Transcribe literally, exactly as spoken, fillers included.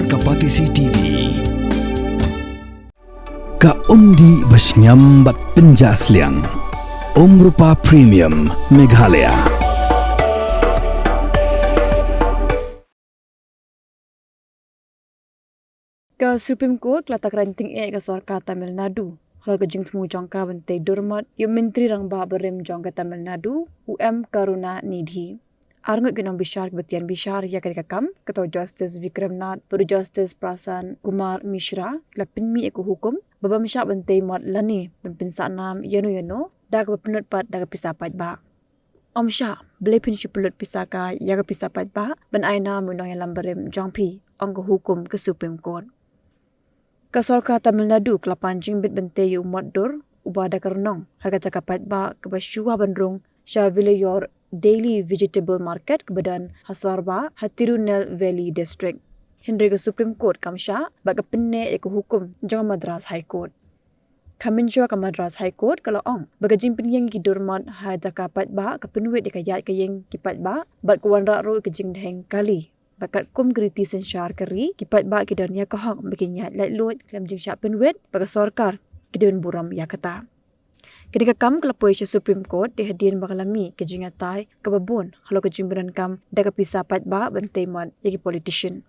Ka Batesi T V. Ka umdih ba shngiam bad pynjah sliang. Umrupa Premium Meghalaya. Ka Supreme Court ka la takran tyngeh ka sorkar Tamil Nadu halor ka jingthmu jong ka ban tei dur mot ïa u Myntri Rangbah barim jong ka Tamil Nadu, u M Karunanidhi. Arngut ki nongbishar kiba tian bishar ïa kane ka kam, kata u Justice Vikram Nath bad u Justice Prashant Kumar Mishra, ki la pynmih ïa ka hukum ba bym shah ban tei mot lane ban pynsah nam ïano ïano da kaba pynlut pat da ka pisa paidbah. Ym shah, balei phin shu pynlut pisa kai ïa ka pisa paidbah ban ai nam ïa u nongïalam barim jong phi, ong ka hukum ka Supreme Court. Ka sorkar Tamil Nadu ka la pan jingbit ban tei ïa u mot dur uba da ka rnong ha ka jaka paidbah kaba shuwa ban rung sha Vilayur Daily Vegetable Market kaba don ha Sorbah ha Tirunelveli District. Hynrei ka Supreme Court kam shah bad ka pynneh ïa ka hukum jong ka Madras High Court. Ka mynshuwa ka Madras High Court ka la ong ba ka jingpynïeng ïa ki dur mot ha jaka paidbah ka pynwit ïa ka ïaid ka ïeng ki paidbah bad ka wanrah ruh ïa ka jingdheng kali. Bad katkum ki riti synshar ka ri, ki paidbah ki don ïa ka hok ba kin ïaid laitluid khlem jingshah pynwit bad ka sorkar ka dei ban burom ïa kata. Kane ka kam ka la poi sha Supreme Court dei hadien ba ka la mih ka jingïatai kaba bun halor ka jingpyndonkam da ka pisa paidbah ban tei mot ïa ki politician.